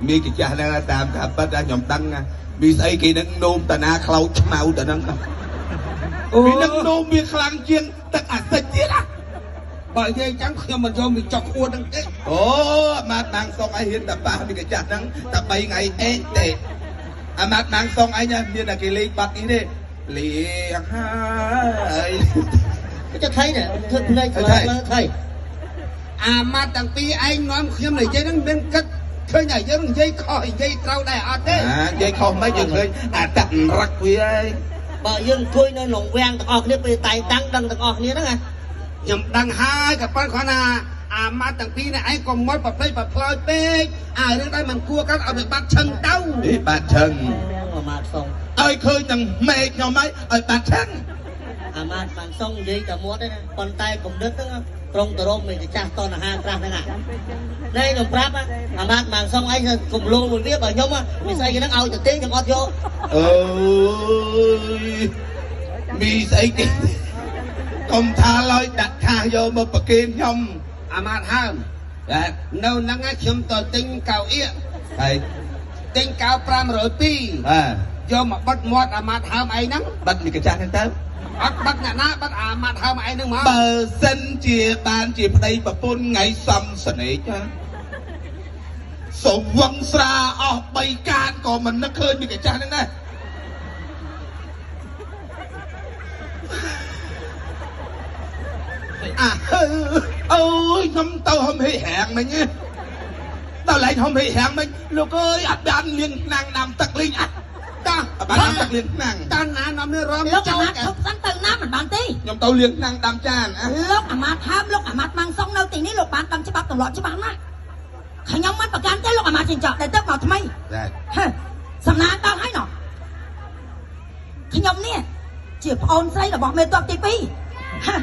មីកាចាស់ហ្នឹងតាមការប៉ັດខ្ញុំដឹងណាមីស្អីគេនឹងនោមតាណាខ្លោចឆ្មៅតាហ្នឹង អូ វានឹងនោមវាខ្លាំងជាងទឹកអាស៊ីតទៀតណា បើនិយាយចឹងខ្ញុំមិនយកមីចុកក្អួតហ្នឹងទេ អូអាម៉ាត់ម៉ាងសុងឯងហ៊ានតែប៉ះមីកាចាស់ហ្នឹងតែ3ថ្ងៃអេទេអាម៉ាត់ម៉ាងសុងឯងមានតែគេលេងបាត់នេះទេលៀងហើយ จะថៃនេះធ្វើភ្នែកខ្លាំងថៃ អាម៉ាត់ទាំងពីរឯងនាំខ្ញុំនិយាយហ្នឹងមានគិតឃើញតែយើងនិយាយខុសនិយាយត្រូវដែរអត់ទេ អានិយាយខុសមិនយើងឃើញអាតាក់រឹកវាឯង បើយើងអង្គុយនៅក្នុងវាំងទាំងអស់គ្នាពេលតែងតាំងដឹងទាំងអស់គ្នាហ្នឹងណា ខ្ញុំដឹងហើយក៏ប៉ុន្តែគ្រាន់ថាអាម៉ាត់ទាំងពីរនេះឯងកុំមកប្រភ្លេចប្រផ្លោយពេកអារឿងដែលមិនគួរកើតឲ្យវាបាត់ឈឹងទៅ នេះបាត់ឆឹង អាម៉ាត់សុង ឲ្យឃើញទាំងមេឃខ្ញុំហើយឲ្យបាត់ឆឹង អាម៉ាត់បានសុងនិយាយតែមាត់ទេណាប៉ុន្តែគំនិតហ្នឹងត្រង់ទៅរមមេចាស់តនហាក្រាស់ហ្នឹងណានេះខ្ញុំប្រាប់អាម៉ាត់បានសុងឯងគំលងមួយវាបើខ្ញុំវាស្អីហ្នឹងឲ្យទៅទេខ្ញុំអត់យក អើយមីស្អីគេកុំថាឡើយដាក់ថាសយកមកប្រគេនខ្ញុំ អាម៉ាត់ហើម បាទ នៅហ្នឹងឯងខ្ញុំទៅទិញកៅអៀក ហើយ ទិញកៅ502 បាទ យកមកបិទមាត់អាម៉ាត់ហើមឯងហ្នឹង បាត់មីកាចាស់ហ្នឹងទៅ អត់បិទអ្នកណាបិទអាម៉ាត់ហើមឯងហ្នឹងមក បើសិនជាបានជាប្តីប្រពន្ធថ្ងៃសំសនេចាសវឹងស្រាអស់3កានក៏មិននឹកឃើញមីកាចាស់ហ្នឹងដែរអាអើយខ្ញុំទៅហំហិហាងមិញដល់ឡើងហំហិហាងមិញលោកអើយអត់បានលៀងឆ្នាំងដាំទឹកលីងអត់ តោះ អត់បានដាំទឹកលៀងឆ្នាំង តាណានាំនេះរំ លោកអាម៉ាត់ឈប់សិនទៅណាមិនបានទេ ខ្ញុំទៅលៀងឆ្នាំងដាំចានអា លោកអាម៉ាត់ហើមលោកអាម៉ាត់ម៉ាំងសុងនៅទីនេះលោកបានដឹងច្បាប់ទម្លាប់ច្បាស់ណាស់ខ្ញុំមិនប្រកាន់ទេលោកអាម៉ាត់ចិញ្ចក់ដែលទៅមកថ្មី បាទ ហឺសំណាងដល់ហើយណោះខ្ញុំនេះជាប្អូនស្រីរបស់មេតបទី2ហ่ะ